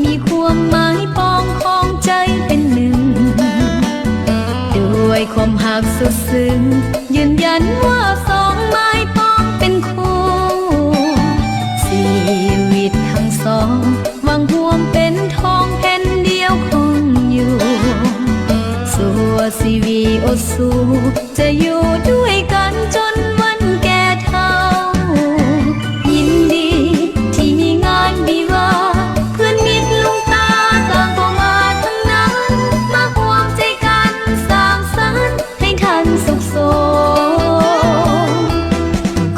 ມີຄວາມໝາຍປອງຂອງໃຈເປັນໜຶ່ງ ດ້ວຍຄວາມຮັກສຸດຊຶ້ງ ຢືນຢັນວ່າສອງໝາຍປອງເປັນຄູ່ ຊີວິດທັງສອງຫວັງຮ່ວມເປັນທອງແຜ່ນດຽວຄົງຢູ່ ຊົ່ວຊີວິດອົດສູ້ ຈະຢູ່ດ້ວຍກັນຈົນວັນແກ່ເຖົ້າ ຍິນດີທີ່ມີງານວິວາ ເພື່ອນມິດລຸງປ້າຕ່າງກໍມາທັງນັ້ນ ມາຮ່ວມໃຈກັນສ້າງສັນໃຫ້ທັນສຸກສົມ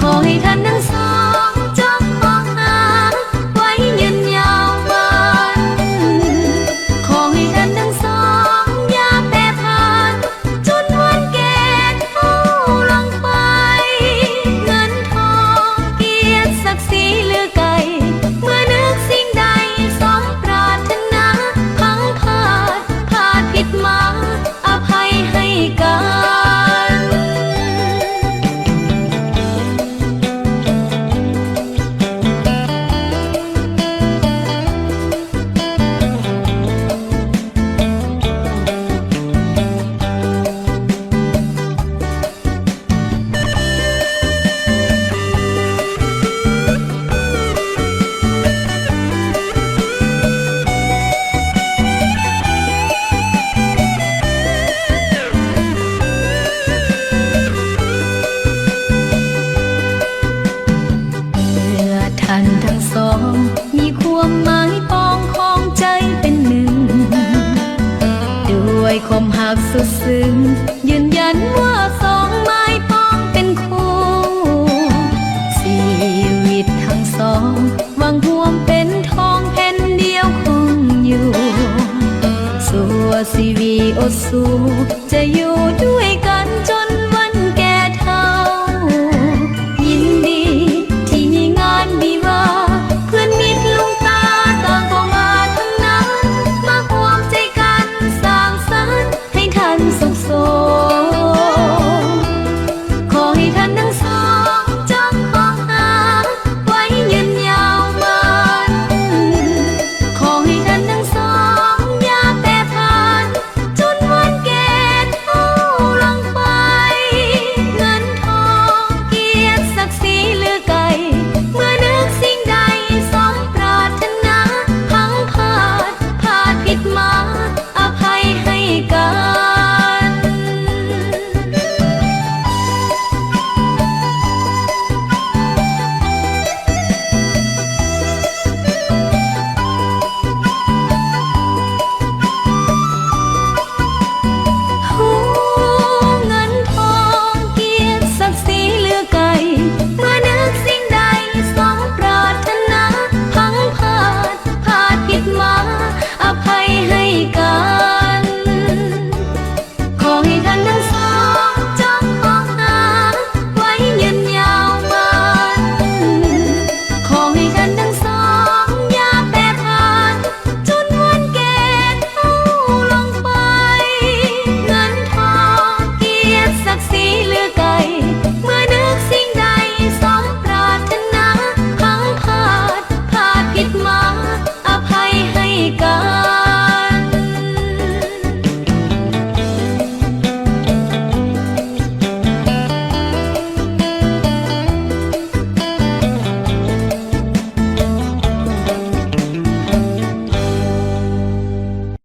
ຂໍໃຫ້ທ່ານທັງສອງຈົ່ງຄອງຫາໄວ້ຍືນຍາວວັນ ຂໍໃຫ້ທ່ານທັງສອງຢ່າແປຜານ ຈົນວັນແກ່ເຖົ້າລົງໄປ ເງິນທອງກຽດສັກສີຫຼືໄກ ເມື່ອນຶກສິ່ງໃດສົມປາດຖະໜາ ພັງພາດພາດຜິດມາ ອະໄພໃຫ້ກັນ. ເມື່ອທ່ານທັງສອງມີຄວາມໝາຍປອງຂອງໃຈເປັນໜຶ່ງ ດ້ວຍຄວາມຮັກສຸດຊຶ້ງ ຢືນຢັນວ່າສອງໝາຍປອງເປັນຄູ່ ຊີວິດທັງສອງຫວັງຮ່ວມເປັນທອງແຜ່ນດຽວຄົງຢູ່ ຊົ່ວຊີວິດອົດສູ້